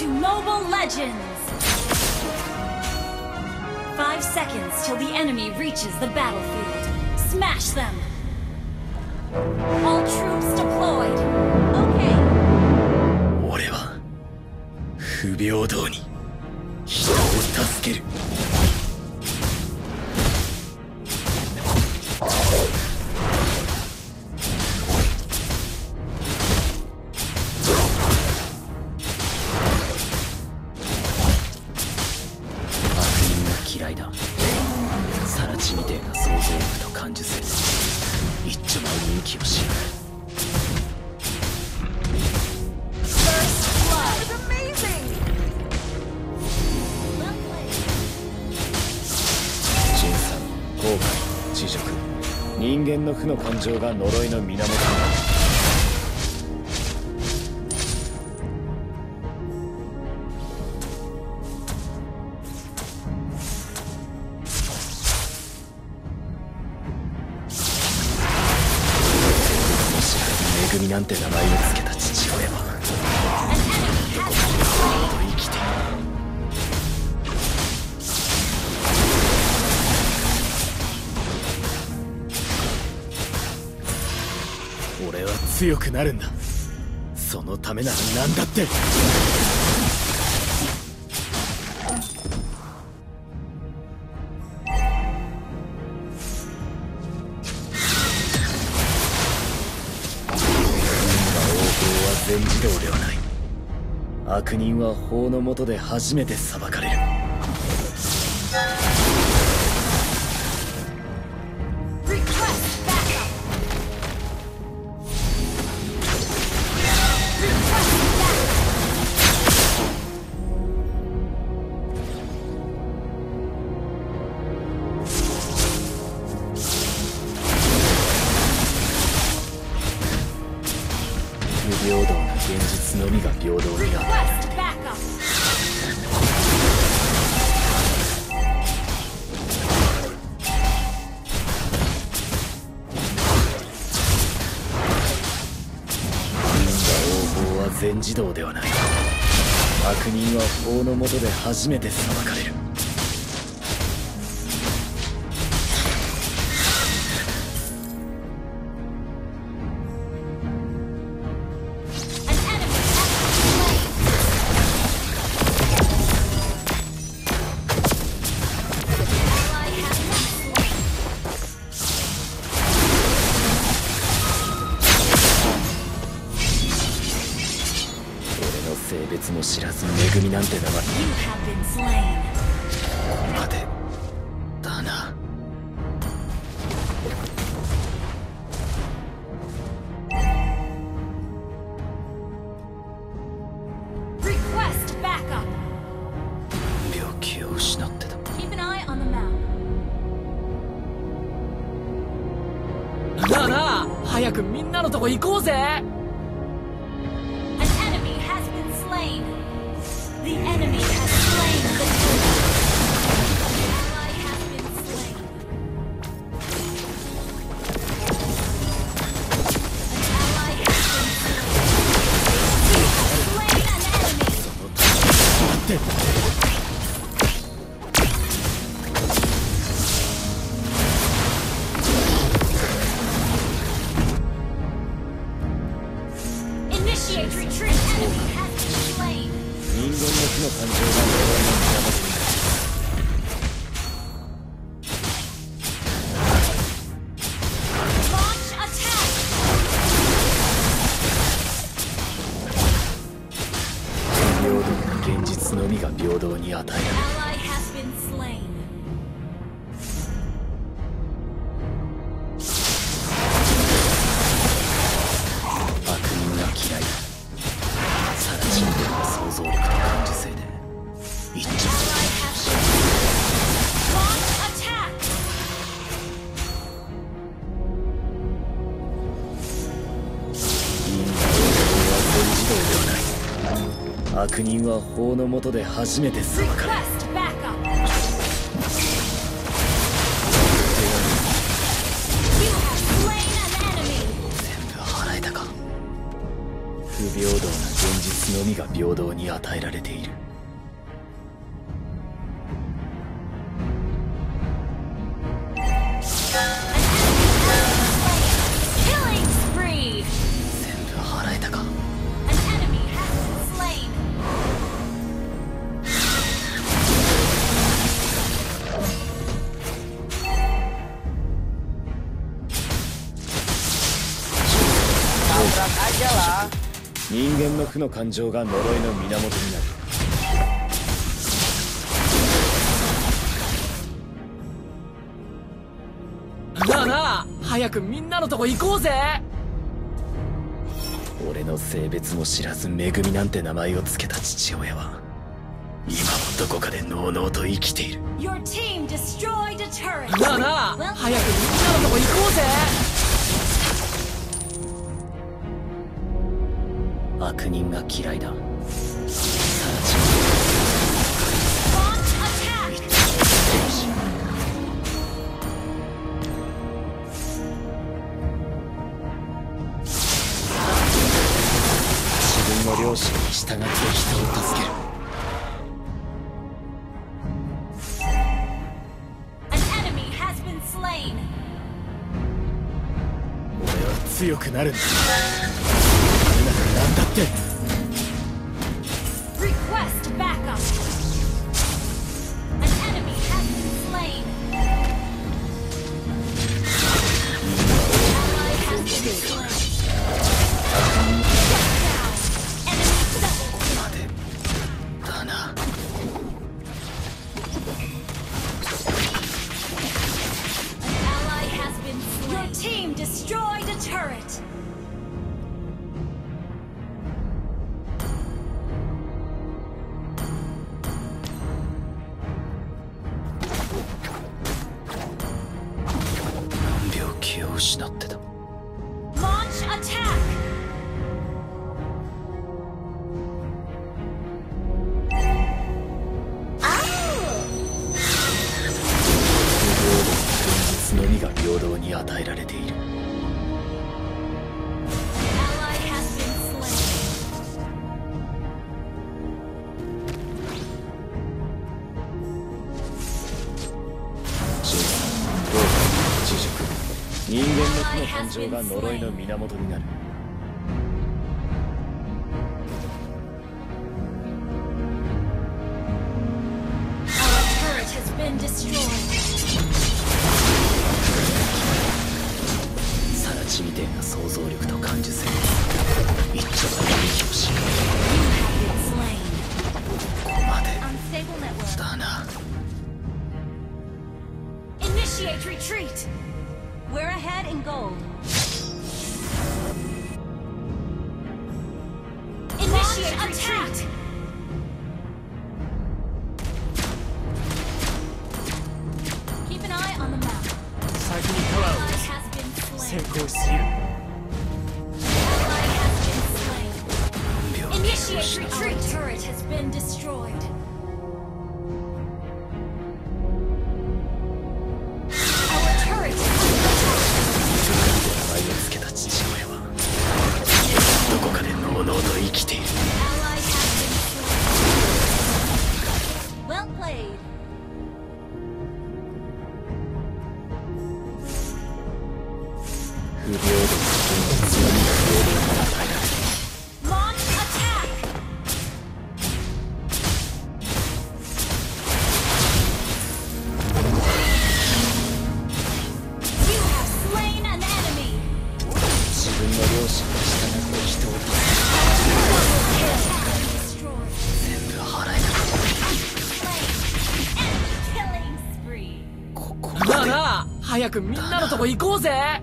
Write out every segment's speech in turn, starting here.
to Mobile Legends! 5 seconds till the enemy reaches the battlefield. Smash them! All troops deployed. Okay. 俺は不平等に人を助ける。嫌いだ。サラチみてえな創造力と感受性で一丁前に息をしやがる。純さん、後悔、知辱、人間の負の感情が呪いの源だ。恵みなんて名前を付けた父親はどこまでと生きている。俺は強くなるんだ。そのためなら何だって。全自動ではない。悪人は法の下で初めて裁かれる。不平等な現実のみが平等に与えられる。因果応報は全自動ではない。悪人は法の下で初めて裁かれる。性別も知らず恵みなんて名前。ここまでだな。病気を失ってた。なあなあ、早くみんなのとこ行こうぜ。The enemy has slain the An ally has been slain. An ally has been slain. You have slain an enemy. Initiate retreat. Enemy has been slain. 人間の負の感情が呪いの源になる。不平等な現実のみが平等に与えられる。悪人が嫌いだ。サラチンでの想像力と感受性で一致する。因果応報は全自動ではない。悪人は法の下で初めて裁かれる。全部払えたか。不平等な現実実のみが平等に与えられている。Killing spree! 全部払えたか。 An enemy has been slain. 人間の負の感情が呪いの源になる。なあなあ、早くみんなのとこ行こうぜ。俺の性別も知らずめぐみなんて名前を付けた父親は今もどこかでのうのうと生きている。 Your team destroyed a turret. なあなあ、早くみんなのとこ行こうぜ。悪人が嫌いだ。 Launch attack. 自分の良心に従って人を助ける。 An enemy has been slain. 俺は強くなるんだ。なんだって。 Request backup. An enemy has been slain. Ally has been slain. Shut down. Enemy double kill. までだな。 An ally has been slain. Your team destroyed a turret. Launch attack! Oh! のみが平等に与えられている。 Ally has been slain. 人間の負の感情が呪いの源になる。 Our turret has been destroyed. さらちみてえな想像力と感受性。一丁前に表し You have been slain. ここまで Unstable network. だな。 Initiate retreat. We're ahead in gold. Initiate attack. Keep an eye on the map. 先にタワーを Ally has been 先 slain. 行しすぎる。 Ally has been slain. 病気を Initiate 失う。 retreat. Turret has been destroyed. Our turret is under attack. 名前を付けた父親はどこかでのうのうと生きている。 Ally has been slain. Well played. 不平等な現実のみが平等に与えられる。 Launch attack. You have slain an enemy. 自分の良心に従って人を助 Double kill has been destroyed. け全部払えなかっ Slain. Enemy killing spree. た。ここなまで。あなあ、早くみんなのとこ行こうぜ。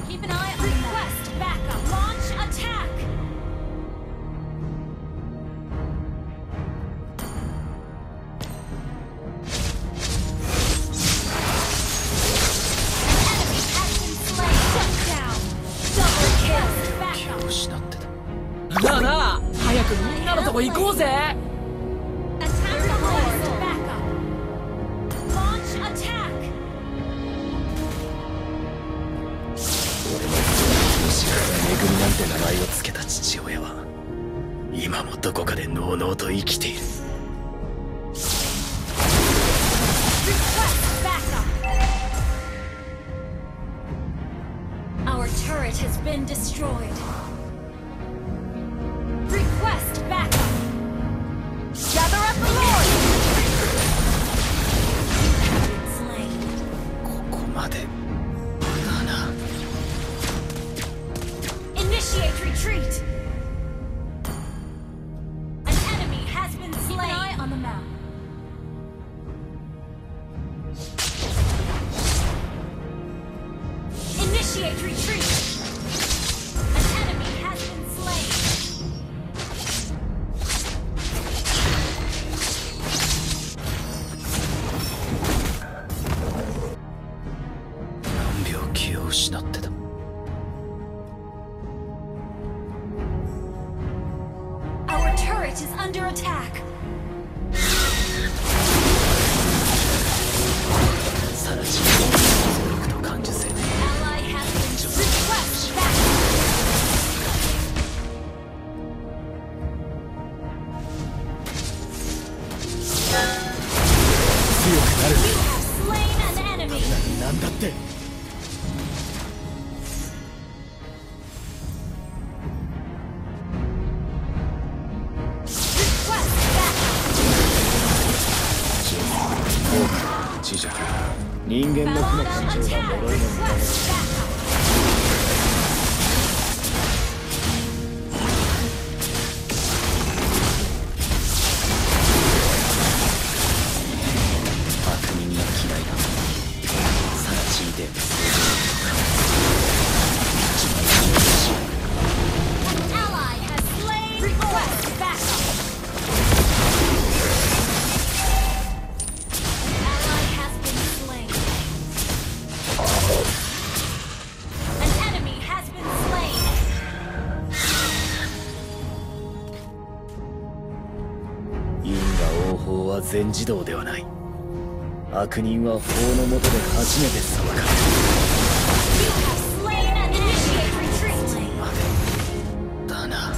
Keep an eye on request backup. Launch attack. An enemy has been slain. Shut down. Double kill. 気を Backup. 失ってた。なあなあ、早前をつけた父親は今もどこかでのうのうと生きている。Our turret has been destroyed. Request backup. Gather up the Lord. Slain. ここまでだな。Initiate retreat. An enemy has been slain. Keep an eye on the map. Initiate retreat. An enemy has been slain. 何秒気を失ってた。Our turret is under attack. さら地味でのと感受性で Ally has been request backup. 強くなる。 You have slain an enemy. なんだって。 Request backup. 知弱人間の負の Bottom 感情が attack. 呪いの Request backup. 悪人が嫌いだ。さら地味での想像力一番強いし An ally has slain. Request backup. Ally has been slain. An enemy has been slain. 因果応報は全自動ではない。悪人は法の下で初めて裁かれる。 You have slain an initiate retreat. までだな。 An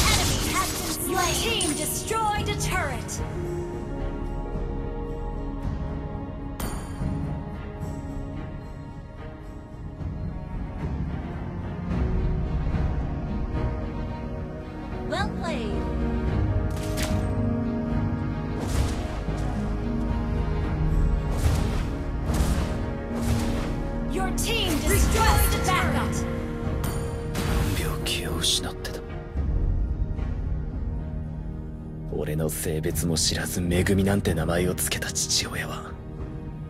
enemy has been slain. Your team destroyed a turret. Well played. Your team destroyed a backup. 何秒気を失ってた。俺の性別も知らずめぐみなんて名前をつけた父親は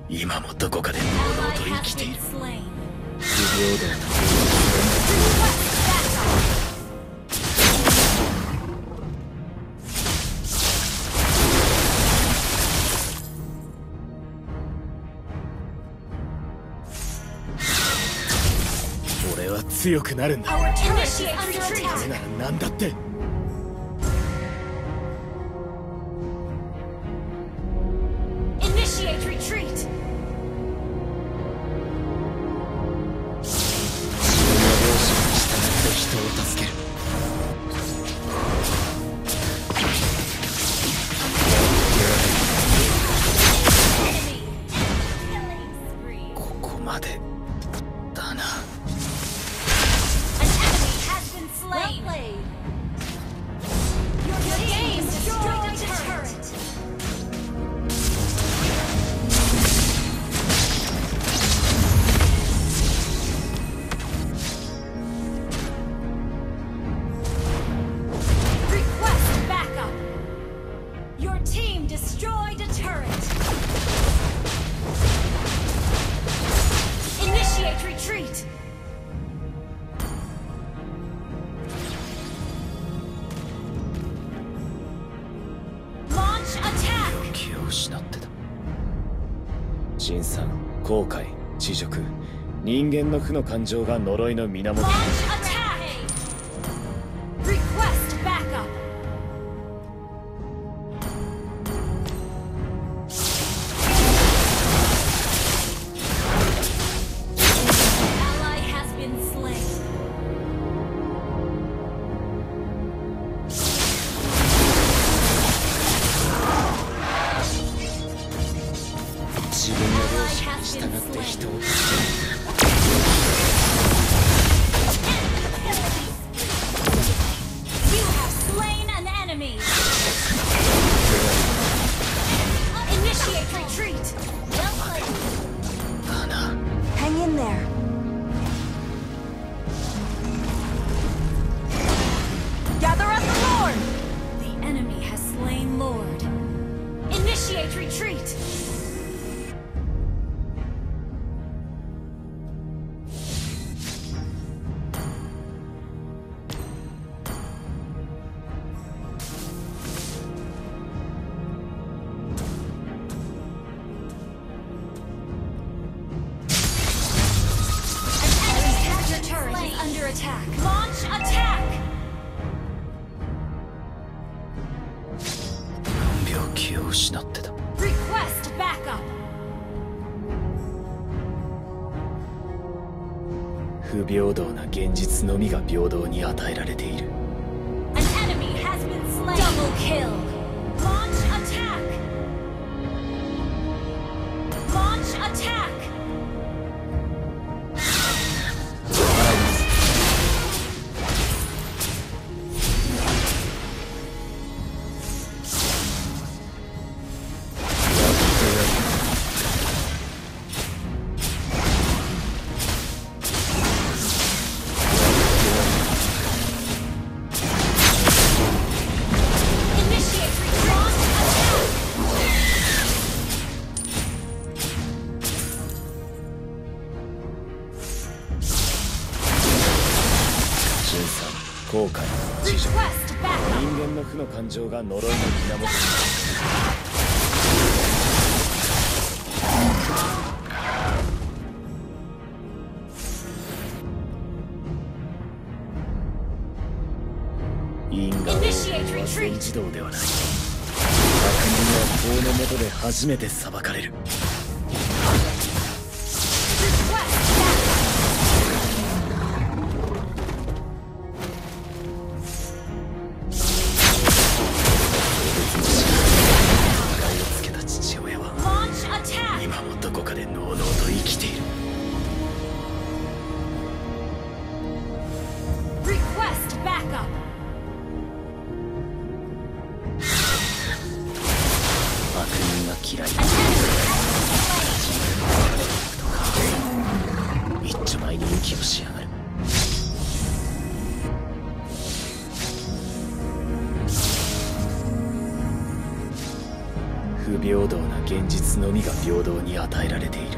今もどこかでのうのう Ally と生 has きてい been る。 slain. 不平等な Request backup. 俺は強くなるんだ。 Our turret is under attack. ならなんだって。 Initiate retreat. 自分の良心に従って人を助ける。 Enemy. Killing spree. ここまでだな。 An enemy has been slain. Well played. Your team destroyed a turret. Request backup. Your team destroyed a turret. Initiate retreat. Launch attack. 気を失ってた。辛酸、後悔、恥辱、人間の負の感情が呪いの源 Launch attack. Request backup. 人を You have slain an enemy. Initiate retreat. Well played. 花 Hang in there. Gather up the Lord. The enemy has slain Lord. Initiate retreat. Under attack. Launch attack! 病気を失ってた Request backup! 不平等な現実のみが平等に与えられている An enemy has been slain! Double kill! Launch attack! Launch attack!後悔地上 Request backup! 人間の負の感情が呪いの源に因果を忘れ一同ではない悪人は法の下で初めて裁かれる 今もどこかでのうのうと生きている Request backup! 悪人が嫌いだ一丁前に息をしやがる不平等な現実のみが平等に与えられている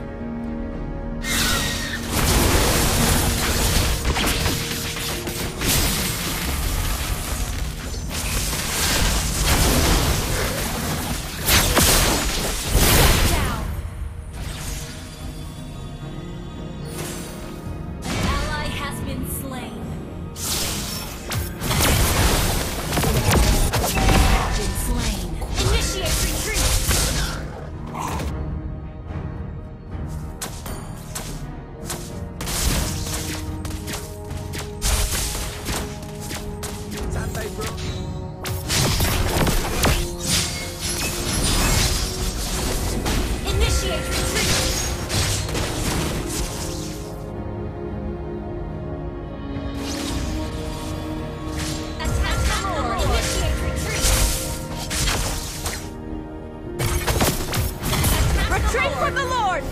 Retreat for the Lord!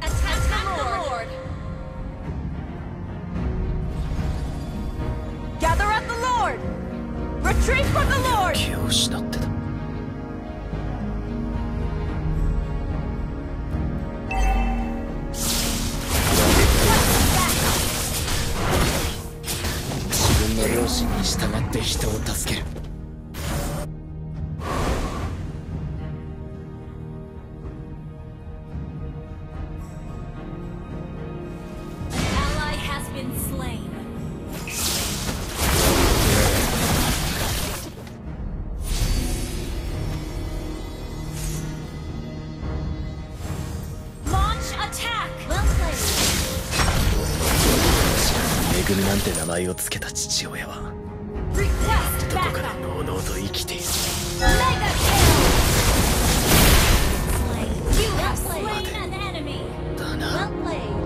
Attack the Lord! Gather at the Lord! Retreat for the Lord! 気を失ってた自分の良心に従って人を助ける めぐみなんて名前をつけた父親はどこかでのうのうと生きている。slain an enemy. だな。 Well played.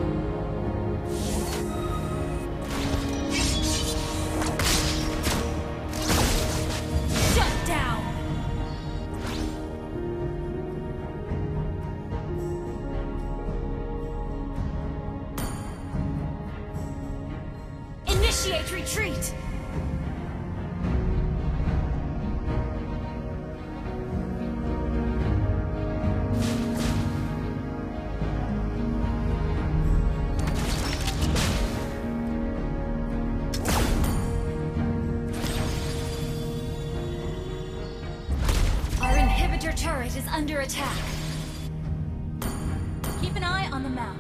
Shut down. Initiate retreat. Our inhibitor turret is under attack. Keep an eye on the map.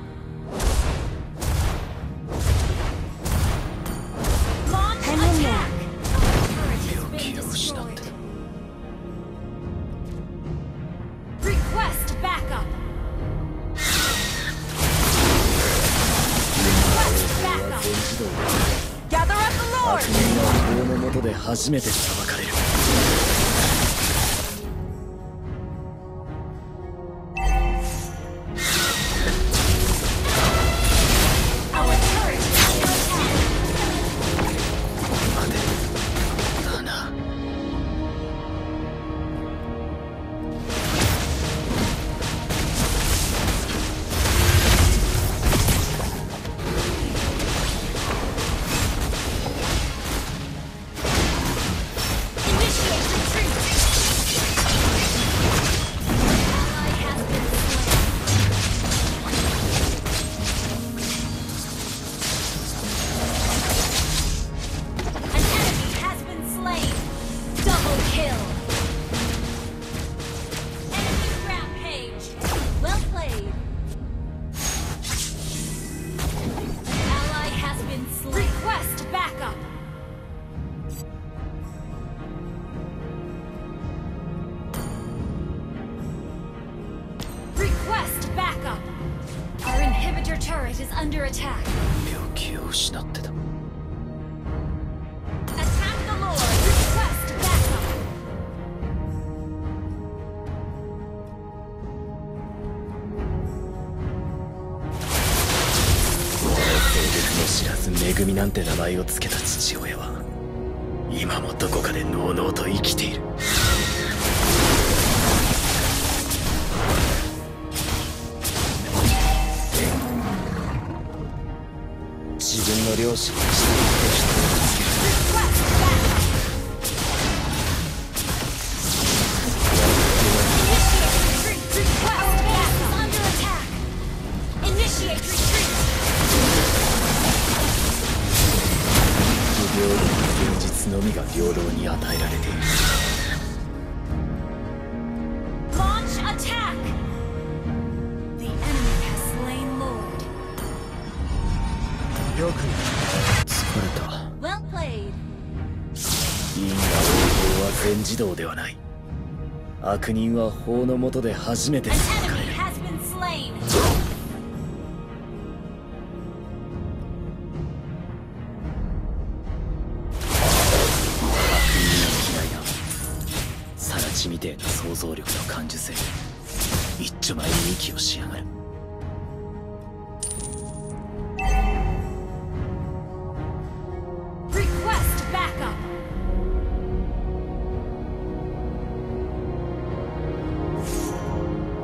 Launch attack! Turret has been destroyed. Request backup. Request backup. Gather up the 悪 Lord! 人は法の下で初めて裁かれる。 Our turret is under attack. までだな。 Initiate retreat. Ally has been slain. An enemy has been slain. Double kill. Enemy rampage. Well played. An ally has been slain. Request backup. Request backup. Our inhibitor turret is under attack. 病気を失ってた。 Attack the Lord. Request backup. 性別の知らず恵みなんて名前を付けた父親は今もどこかでのうのうと生きている。自分の両親に従って人を助ける。 Request backup. Initiate retreat. Request backup. Under attack. Initiate retreat. 不平等な現実のみが平等に与えられている。 Launch attack. The enemy has slain Lord. よく疲れた。 Well played. 因果応報は全自動ではない。悪人は法の下で初めて An 裁かれ enemy る。 has been slain. 悪人は嫌いだ。サラチみてえな想像力と感受性。一丁前に息をしやがる。 Request backup.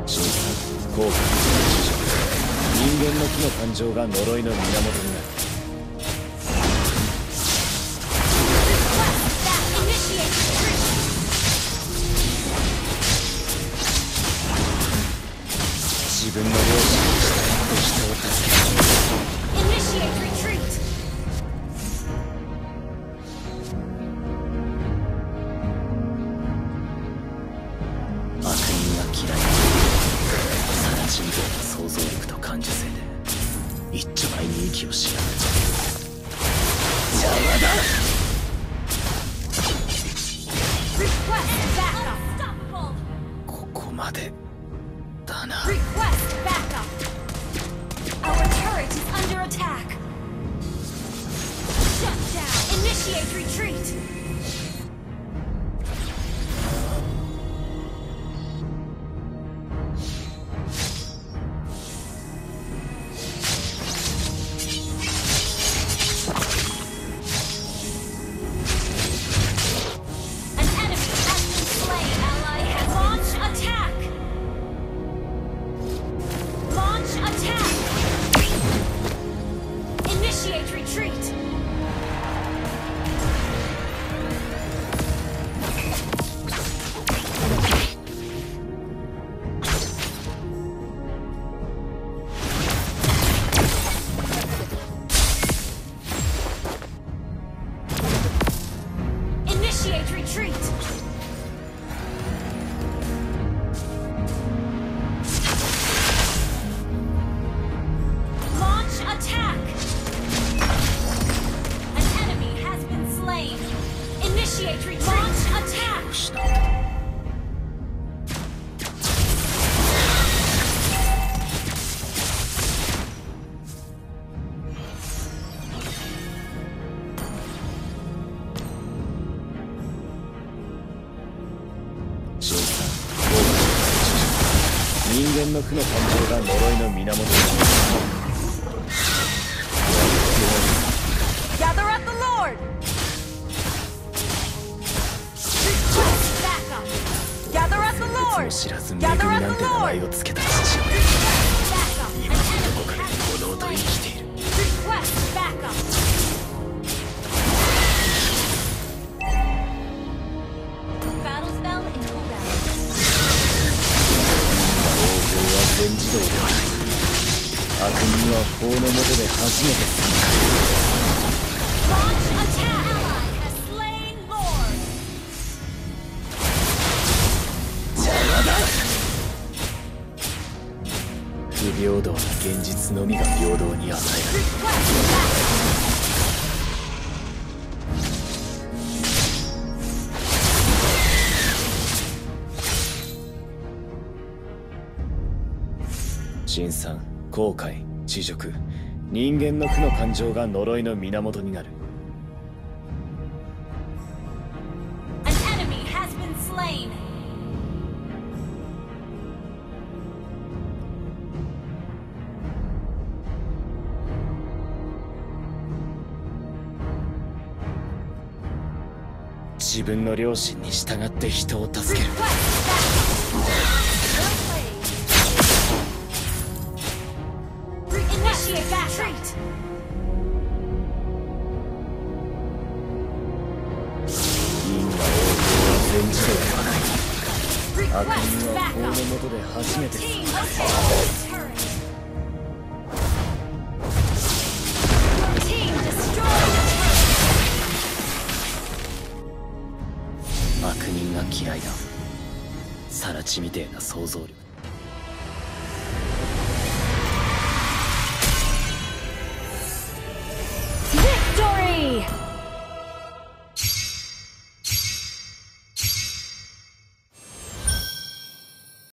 小さな効果の事情。人間の木の誕生が呪いの源になる。 Request back. Initiate retreat. 自分の両親に従って人を助ける。 Initiate retreat. 悪人が嫌いだ。サラチみてえな想像力と感受性で一丁前に息をしやがる。邪魔だ。 Request backup. Unstoppable. ここまでだな。 Request backup. Our turret is under attack. Shut down. Initiate retreat. Initiate retreat. Launch attack. An enemy has been slain. Initiate retreat. Launch attack. 人間の負の感情が呪いの源だ。 Gather at the Lord! Request backup. Gather at the 別 Lord! も知らず恵みなんて名前をつけた父親。 Backup. 今どこかで炎と生きている。 Request backup. Battle spell in cooldown. 王法は全自動ではない。悪人は法の下で初めて参加。 Launch attack. Ally has slain Lord. 邪魔だ。不平等な現実のみが平等に与えられる。 Request backup. 辛酸、後悔、恥辱、人間の負の感情が呪いの源になる。 An enemy has been slain. 自分の良心に従って人を助ける。 Request backup. Well played. Initiate retreat. 因果応報は全自動ではない。悪 Request 人は法の backup. 下で初めて Team 参加。 okay. Turret. Your team destroyed the turret. 悪人が嫌いだ。更地みてえな想像力。